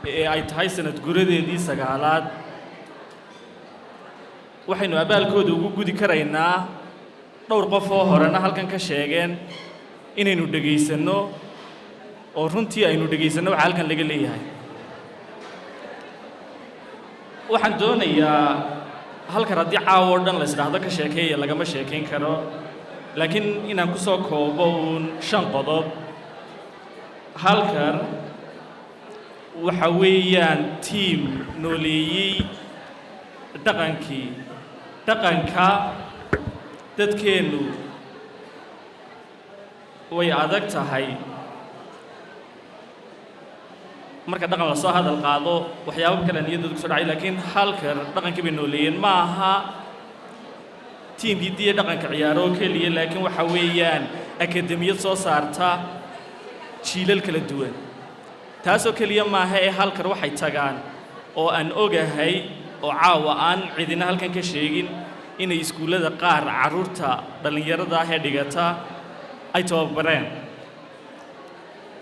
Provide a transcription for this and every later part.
Ee ay tahay sanad guradeedii 9aad, waxaynu abaalkooda ugu gudi karaynaa, dhowr qof oo horena halkan ka sheegeen, inaynu dhegaysanno oo runtii aynu dhegaysanno waxa halkan laga leeyahay. Waxaan doonayaa halkan haddii caawo o dhan la isdhaahdo ka sheekeeya, lagama sheekayn karo, laakiin inaan ku soo koobo uun shan qodob. Halkan waxa weeyaan tiim nooleeyey dhaqankii, dhaqanka dadkeennu. Way adag tahay marka dhaqan lasoo hadal qaado, waxyaabo kale niyaddooda kuso dhacay, laakiin halkan dhaqankii bay nooleeyeen. Ma aha tiim hiddiya dhaqanka ciyaaro oo keliya, laakiin waxa weeyaan akademiyad soo saarta jiilal kala duwan. Taasoo keliya maaha ee halkan waxay tagaan oo aan ogahay oo caawa aan cidina halkan ka sheegin inay iskuullada qaar carruurta dhallinyarada ah ee dhigata ay tababareen.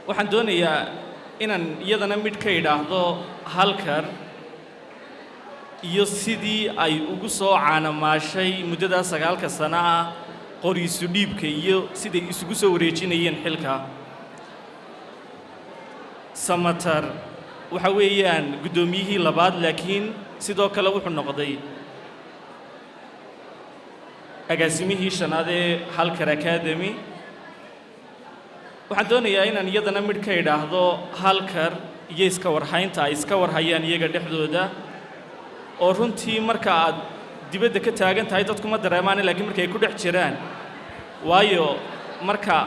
Waxaan doonayaa inaan iyadana midh ka idhaahdo halkan iyo sidii ay ugu soo caanamaashay muddadaa 9ka sano ah qoriisu dhiibka iyo siday isugu soo wareejinayeen xilka. Samatar waxa weeyaan guddoomiyihii labaad, laakiin sidoo kale wuxuu noqday agaasimihii shanaad ee Halkar Academy. Waxaan doonayaa inaan iyadana midh ka idhaahdo Halkar iyo iska warhaynta ay iska warhayaan iyaga dhexdooda, oo runtii marka aad dibadda ka taagan tahay dadku ma dareemaan, laakiin marka ay ku dhex jiraan, waayo marka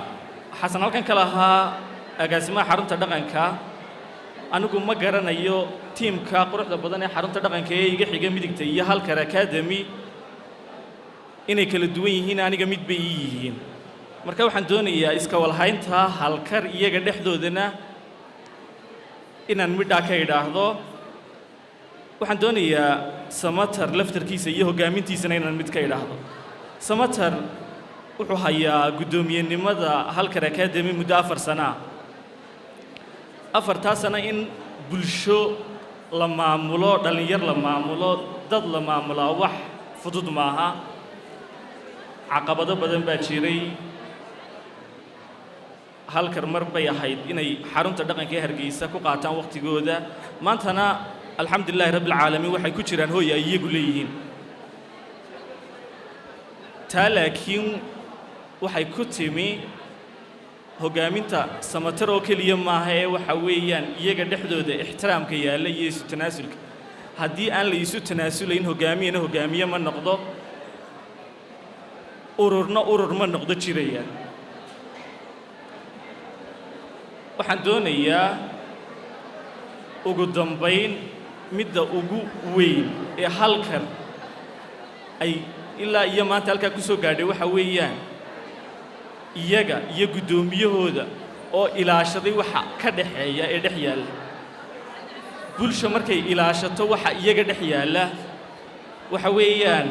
Xasan halkan ka lahaa agaasimaha xarunta dhaqanka, anigu ma garanayo tiimka quruxda badan ee xarunta dhaqanka ee iga xiga midigta iyo Halkar Academy inay kala duwan yihiin. Aniga mid bay ii yihiin. Marka waxaan doonayaa iska walhaynta Halkar iyaga dhexdoodana inaan midhaa ka idhaahdo. Waxaan doonayaa Samatar laftarkiisa iyo hoggaamintiisana inaan mid ka idhaahdo. Samatar wuxuu hayaa guddoomiyenimada Halkar Academy muddo 4 sano ah. 4taa sano in bulsho la maamulo, dhallinyar la maamulo, dad la maamulaa wax fudud maaha. Caqabado badan baa jiray. Halkar mar bay ahayd inay xarunta dhaqanka ee Hargeysa ku qaataan wakhtigooda. Maantana, alxamdulillaahi rabbilcaalamiin, waxay ku jiraan hooy ay iyagu leeyihiin. Taa laakiin waxay ku timi hoggaaminta Samatar oo keliya maaha ee waxa weeyaan iyaga dhexdooda ixtiraamka yaalla iyo isu tanaasulka. Haddii aan la isu tanaasulayn, hoggaamiyana hoggaamiye ma noqdo, ururna urur ma noqdo jirayaan. Waxaan doonayaa ugu dambayn midda ugu weyn ee halkan ay ilaa iyo maanta halkaa ku soo gaadhay waxa weeyaan iyaga iyo guddoomiyahooda oo ilaashaday waxa ka dhaxeeya ee dhex yaalla. Bulsha markay ilaashato waxa iyaga dhex yaalla, waxa weeyaan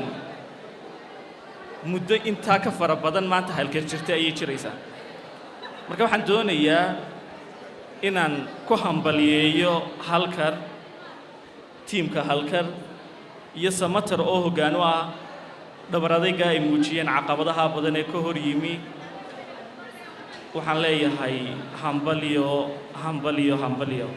muddo intaa ka fara badan maanta halkar jirta ayay jiraysaa. Marka waxaan doonayaa inaan ku hambalyeeyo Halkar, tiimka Halkar iyo Samatar oo hoggaan u ah, dhabar adayga ay muujiyeen caqabadaha badan ee ka hor yimi. Waxaan leeyahay hambalyo, hambalyo, hambalyo.